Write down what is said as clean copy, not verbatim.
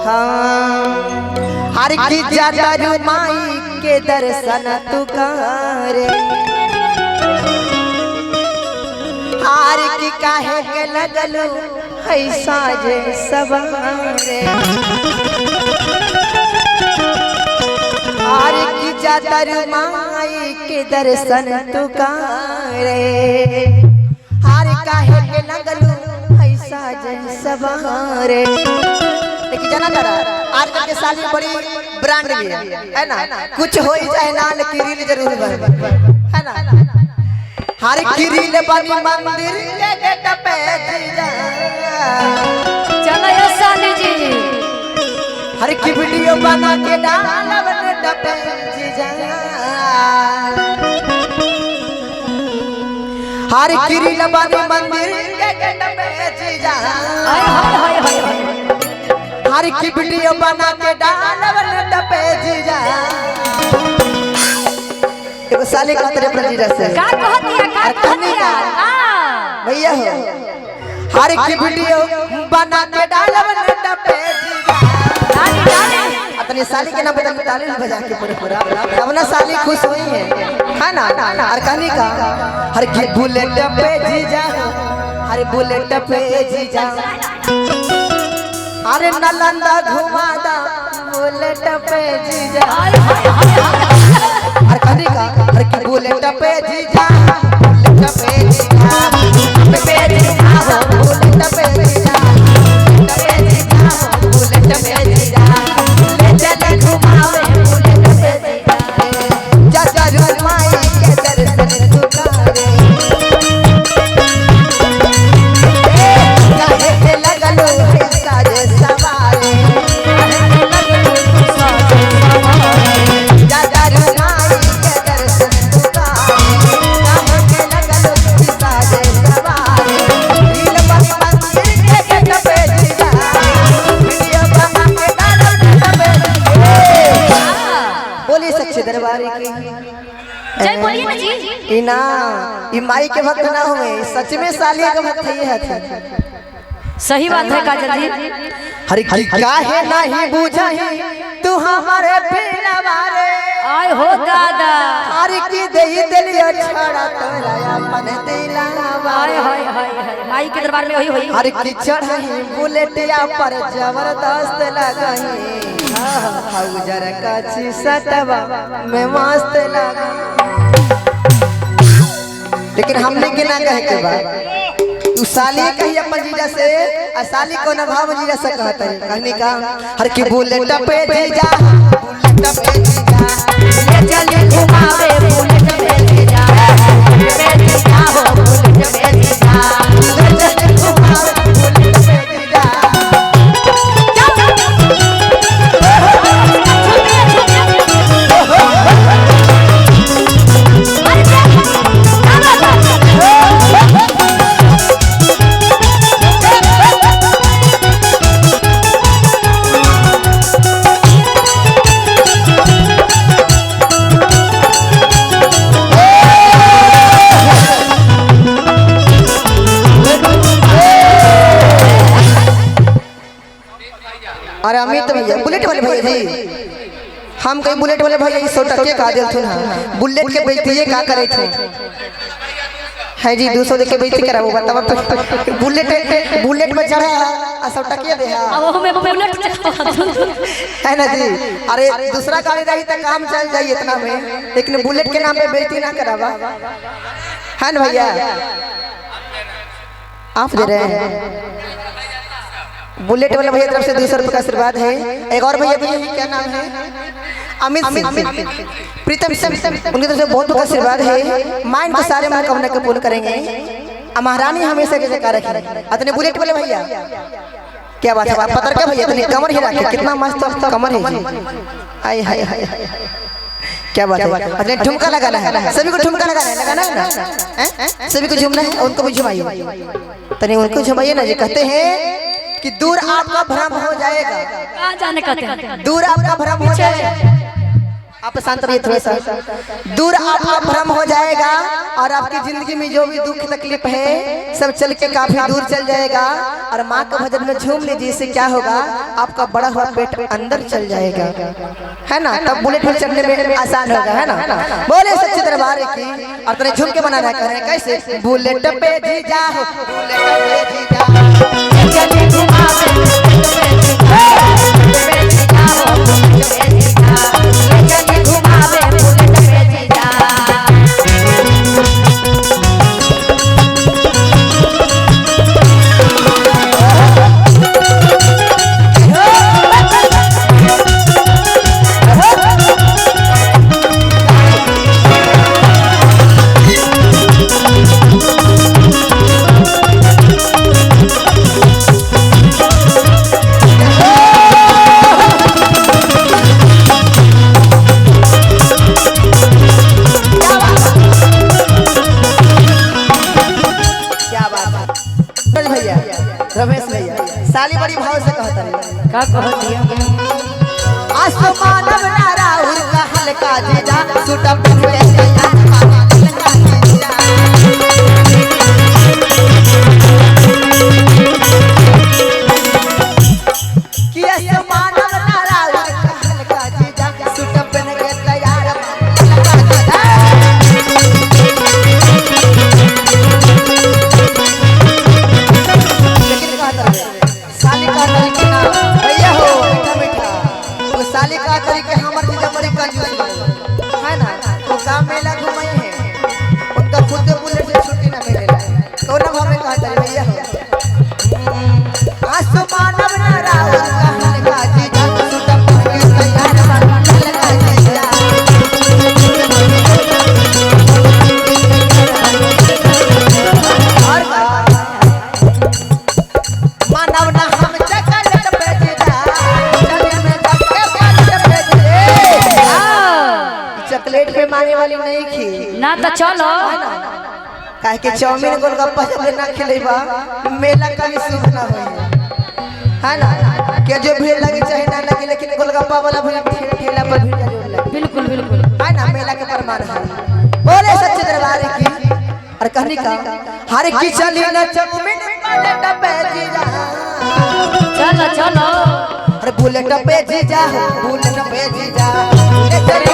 हाँ हर की जाता रू माई के दर्शन तू करे, हार की काहे के लगलू है साजे सवारे, हार की जाता रू माई के दर्शन तू करे, हार काहे के लगलू है साजे सवारे। लेकिन जाना तारा आजकल के साली बड़ी ब्रांड भी है ना, कुछ हो ही चाहे ना लेकिन रील जरूर बन, है ना। हर की रील बनी मंदिर के गेट पे जीजा, चलो ये साली जी। हर की वीडियो बना के डालब नेट पे जीजा, हर की रील बनी मंदिर के गेट पे जीजा, हाय हाय हाय हाय हाय। हर की वीडियो बना के डालब नेट पे जीजा। एगो साली कहत रे अपना जीजा से, का कहतिया का कहतिया? हां भैया हो, हर की वीडियो बना के डालब नेट पे जीजा। डाली डाली अपने साली के नाम पे ताली बजा के पूरे पूरा तब ना साली खुश हुई है ना। और कहने का हर की बुलेट पे जीजा, हर बुलेट पे जीजा, अरे नालंदा घुमा दा बुलेट पे जीजा। हाय हाय हाय हाय। और कहने का हर की बुलेट पे जीजा, बुलेट पे जीजा, पे जीजा हो बुलेट पे जीजा, पे जीजा हो बुलेट पे जीजा, ले चल घुमावे बुलेट पे जीजा, चाचा रुमाई के दर्शन तू करे, काहे के लगलो है साजे सवारे, चाचा रुमाई के दर्शन तू करे, काहे के लगलो है साजे सवारे, रील बनी मंदिर के गेट पे जीजा, वीडियो बना के डालो नेट पे जीजा। बोली सच्चे दरबार की जय बोलिए ना जी। ई ना ई माई के भक्त ना हुए, सच में साली के भक्त ही है। सही बात है काजल जी। हर की काहे नहीं बुझही तू हमारे पिलवारे, आय हो दादा। हर की देई दिलिया छड़ा तोरा अपन दिलावा, हाय हाय हाय हाय। माई के दरबार में वही होई। हर की चढ़ही बुलेटिया पर जबरदस्त लगही, हाउ जरा काची सटवा में मस्त लगा। लेकिन हमने के ना कहे के बाद तू साली कही अपन जीजा से, आ साली को ना भाव जीजा से कहत है। कहने का हर की बुलेट पे जीजा, बुलेट पे जीजा, ले चल घुमावे बुलेट पे जीजा, पे जीजा हो बुलेट पे जीजा, ले चल घुमावे बुलेट पे जीजा। अरे अमित भैया बुलेट वाले भैया जी, हम कहीं बुलेट वाले भैया 100 टके का दिल थुन, बुलेट के बेचती का करे थे है जी, 200 देके बेइज्जती कराबो बताब तो। बुलेट बुलेट में चढ़ा आ 100 टके दे अब वो में बुलेट है ना जी। अरे दूसरा गाड़ी रही तो काम चल जाई इतना में, लेकिन बुलेट के नाम पे बेइज्जती ना करावा है ना भैया। आप दे रहे हैं बुलेट वाले भैया तरफ से 200 रुपये का आशीर्वाद है। एक और भैया भैया क्या नाम है, अमित सिंह प्रीतम सिंह, उनकी तरफ से बहुत बहुत आशीर्वाद है। मां इनको सारे मनोकामना को पूर्ण करेंगे। महारानी हमेशा के जगह रखें। अतने बुलेट वाले भैया क्या बात है, पतर के भैया इतनी कमर हिला के कितना मस्त कमर है जी। हाय हाय हाय क्या बात है। अतने ठुमका लगाना है, सभी को ठुमका लगाना है, लगाना है ना, सभी को झूमना है, उनको भी झुमाइए, तनी उनको झुमाइए ना जी। कहते हैं कि दूर आपका भ्रम हो जाएगा, कहां जाने कहते हैं, दूर आपका भ्रम हो जाएगा। आप शांत रहिए थोड़ा सा। दूर आपका भ्रम हो जाएगा और आपकी जिंदगी में जो भी दुख तकलीफ है सब चल के काफी दूर चल जाएगा। और माँ के भजन में झूम लीजिए, इससे क्या होगा, आपका बड़ा हुआ पेट अंदर चल जाएगा, है ना। तब बुलेट पर चढ़ने में आसान होगा, है ना। बोले सच्चे दरबार की। और तेरे झूम के मनाना करें कैसे, बुलेट पे जीजा हो, बुलेट पे जीजा भैया, रमेश भैया साली बड़ी भाव से कहता है, का कहत है, आसमान नारा उनका हल्का जीजा सूट पहन के तैयार हल्का जीजा। कि आसमान नारा उनका हल्का जीजा सूट पहन के तैयार हल्का जीजा। लेकिन कहता है साली का तरीके ना भैया हो मीठा मीठा, वो साली का तरीके हमर जीजा बड़ी कंजूस है ना, वो काम मेला घुमाई है, उनका खुद बुलेट से छुट्टी ना मिलेला। तो ना हमें कहता है भैया हो आसमान नारा उनका हल्का जीजा सूट पहन के तैयार हल्का जीजा। और का मानव ना हम चकलेट पे जीजा, चकलेट में जाके चकलेट पे जीजा। चॉकलेट पे माने वाली नहीं खी ना तो चलो, काहे के चाउमीन गोलगप्पा जब ना खिलेबा मेला कभी सुख ना होई, है ना। के जो भीड़ लगी चाहे ना लगी, लेकिन गोलगप्पा वाला भीड़ ठेला पर भीड़ जरूर लगी, बिल्कुल बिल्कुल, है ना। मेला के प्रमाण है। बोले सच्चे दरबार की। और कहनी का हर की चली ना चाउमीन बुलेट पे जीजा, चलो चलो, अरे बुलेट पे जीजा, बुलेट पे जीजा, ले चली।